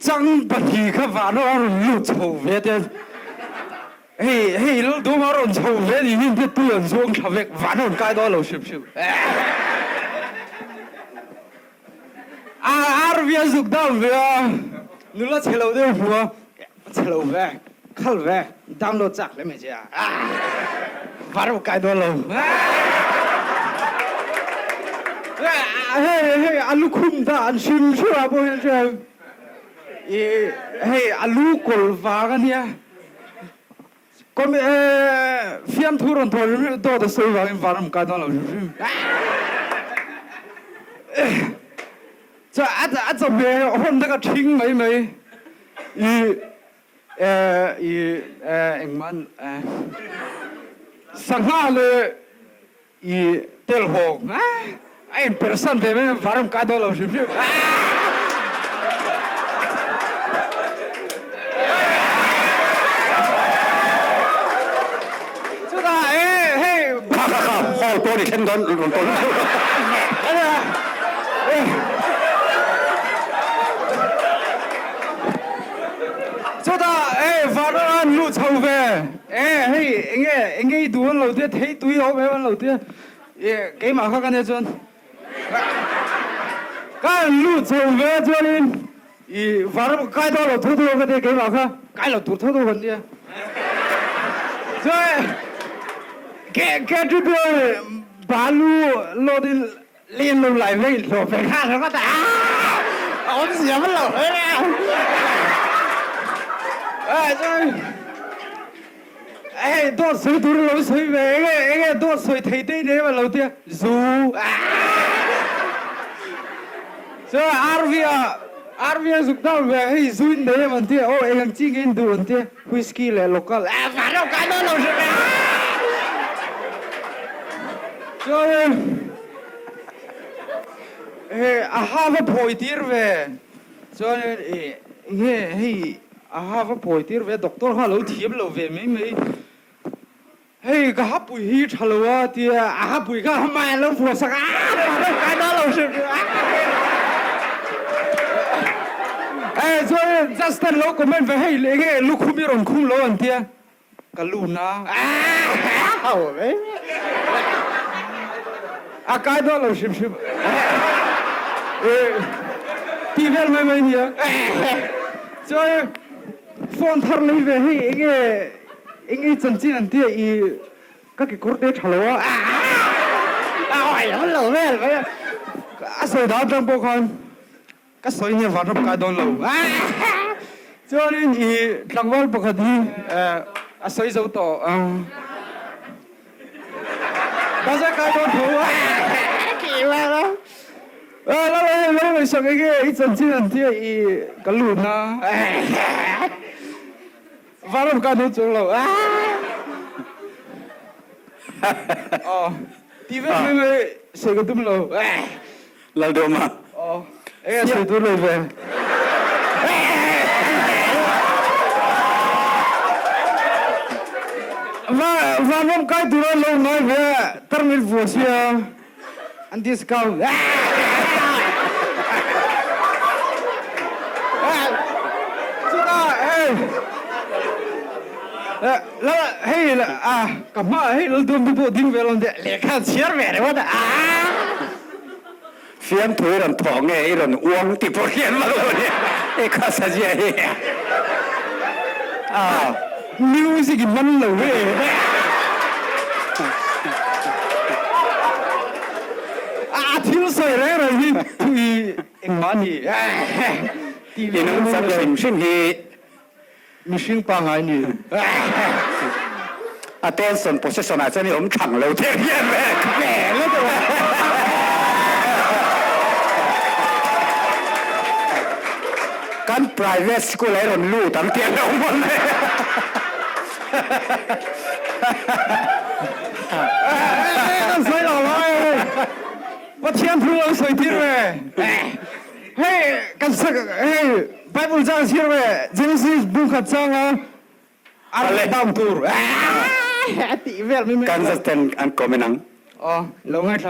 Changpahnih kha vana a rawn lut chho ve te hei hei Lalduma a rawn chho ve ni hi te tui an zuang thla vek vana rawn kai dawn lo hrim hrim. RV a zuk down ve a nula chhe lo deuh hmu a chhe lo ve khal ve download chak hle mai che a vana rawn kai dawn lo. Hei hei a lukhum dah an hrim hrim ah pawh hian hria I hei a lu kawlh vang a nia. Kawm fiamthu rawn thaw hrim hrim dawt a sawi vangin vanram kai dawn lo hrim hrim. Chuan a chawhmeh hawn tak a ṭhing mai mai. I i engmah sangha leh I tel hawk a in persan ve mai varam kai dawn lo hrim hrim. Chutah e hei Kha kha kha hall pawh ni thleng dawn rawn tawn hlauh hlauh. Chutah e varam an luh chho ve. E hei enge enge i duh an lo tia thei tui a awm em an lo tia e keimah kha ka nia chuan ka han lut chho ve a chuanin i var kai dawn lo tho tho ka tia keimah kha kai lo tur tho tho kan nia chuan ke ke chu balu lawt in Len lo lai vei hlawh ve kha ringawt a, a awmzia va lo hle a. Chuan hei dawt sawi tur lo sawi ve enge enge dawt sawi thei te nei a lo tia zu chuan RV ah RV a zuk down ve hei zu in nei em an tia aw eng ang chi nge in duh an tia whisky leh local chuan He a ha va phawi tir ve chuan i nge hei a ha va phawi tir ve doctor kha a lo thiam lo ve mai mai hei ka ha pui hi tha lo a tia a ha pui kha hmai a lo vuah sak a kai dawn lo hrim hrim a e chuan Justin lo comment ve hei enge lukhum i rawn khum lo an tia. Ka lu na a kai dawn lo hrim hrim tih vel mai mai nia chuan phone thar lei ve hei enge enge chanchin an tia i ka kekawr te tha lo a a lo vel mai a a sawi dan atang pawh khan Ka sawi nia vanram kai dawn lo. Chuanin i tlangval pakhat hi a sawi zo tawh. Baza kai dawn tho. Lal hei lo ngaihsak enge i chanchin an tia i ka lut na. Vanram kai dawn chuang lo. Aw ti vek mai mai sawi ka tum lo. Laldawma. Aw, eng a sawi tur lo ve. Va vanram kai tur a lo ngai ve a, tarmit vuah sia an discount. Chutah hei lal hei a ka hmaah hei Laldawm te pawh ding ve lo lehkha an chhiar ve ringawt a. Fiamthu i rawn thawh nge i rawn uang ti pawh hian mal lo nia i khawsa zia hi a. Music i man lo e. A thil sawi reng reng hi thui engmah a ni tih I nungchang hrim hrim hi Mihring pangngai ni. Attention possession ah chuan i awm thlang lo thei hian ve. Kan private school ah i rawn lut ang tih a lo mawn e. Kan sawi lo lai. Pathian thu lo sawi tir ve. Hei kan sak hei Bible chang chhiar ve Genesis bu khat changa a leh dam tur a tih vel mai mai. Kansas ten an comment ang. Aw lo ngaithla.